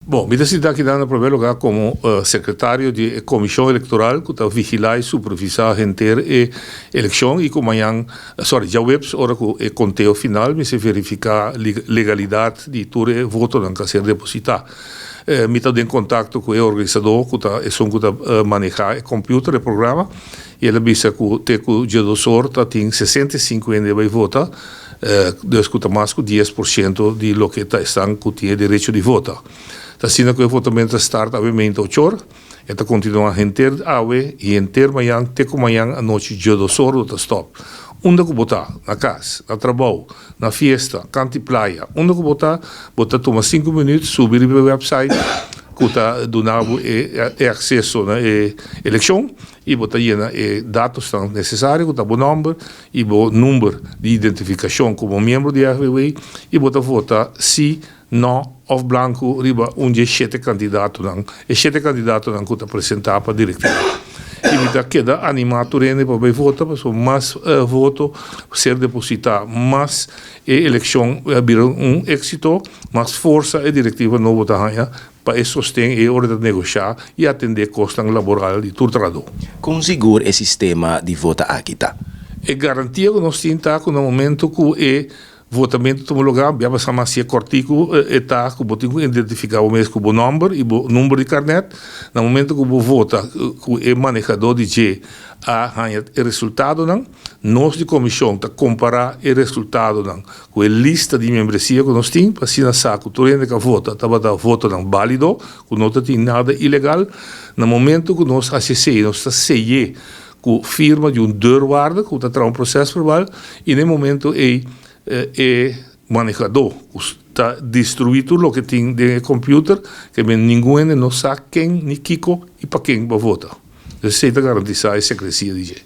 Bon, mi ta sinta aki na promé lugá komo sekretario di e komishon elektoral ku ta vigilá i supervisá henter e elekshon i ku mañan, sorry, djaweps ora ku e konteo final mester verifiká legalidat di tur e votonan ku a ser depositá. Mi ta den kontakto ku e organisadó ku ta esun ku ta manehá e kòmpiuter, e programa, i el a bisa ku te ku djedos or ta tin 65 hende a bai vota, dus ku ta mas ku 10% di loke ta esnan ku tin e derecho di vota. Ta asina ku e votamentu ta start awe meinta ochor, e ta kontinuá henter awe i henter mañan te ku mañan anochi djedos or lo ta stòp. Unda ku bo ta, na kas, na trabou, na fiesta, kant'i playa, unda ku bo ta, bo ta tuma sinku minüt subi riba e wèpsait ku ta duna bo e akseso na e elekshon i bo ta yena e datosnan nesesario ku ta bo nòmber i bo number di identifikashon komo miembro di FBW i bo ta vota si, nò òf blanku riba un di e shete kandidatonan, e shete kandidatonan ku ta presentá pa direktiva. I mi ta keda animá tur hende pa bai vota pasobra mas voto ser depositá, mas e elekshon a bira un éksito, mas forsa e direktiva nobo ta haña pa e sosten e ora ta negoshá i atendé kosnan laboral di tur trahadó. Kon sigur e sistema di vota aki ta? E garantia ku nos tin ta ku na momento ku e votamentu tuma lugá, bia pasa mas si e kòrtiku e ta ku bo tin ku identifiká bo mes ku bo nòmber i bo number di karnèt. Na momento ku bo vota ku e manehadó di dje a haña e resultadonan, nos di komishon ta kompará e resultadonan ku e lista di membresia ku nos tin pa asina sa ku tur hende ku a vota tabata votonan bálido, ku no ta tin nada ilegal. Na momento ku nos hasi esei nos ta sey'é ku firma di un deurwaarder ku ta traha un prosesverbal i na e momento ei e manehadó ku ta destruí tur loke tin den e computer ke men ningun hende no sa ken ni kiko i pa ken bo vota. Esei ta garantisá e sekresia di dje.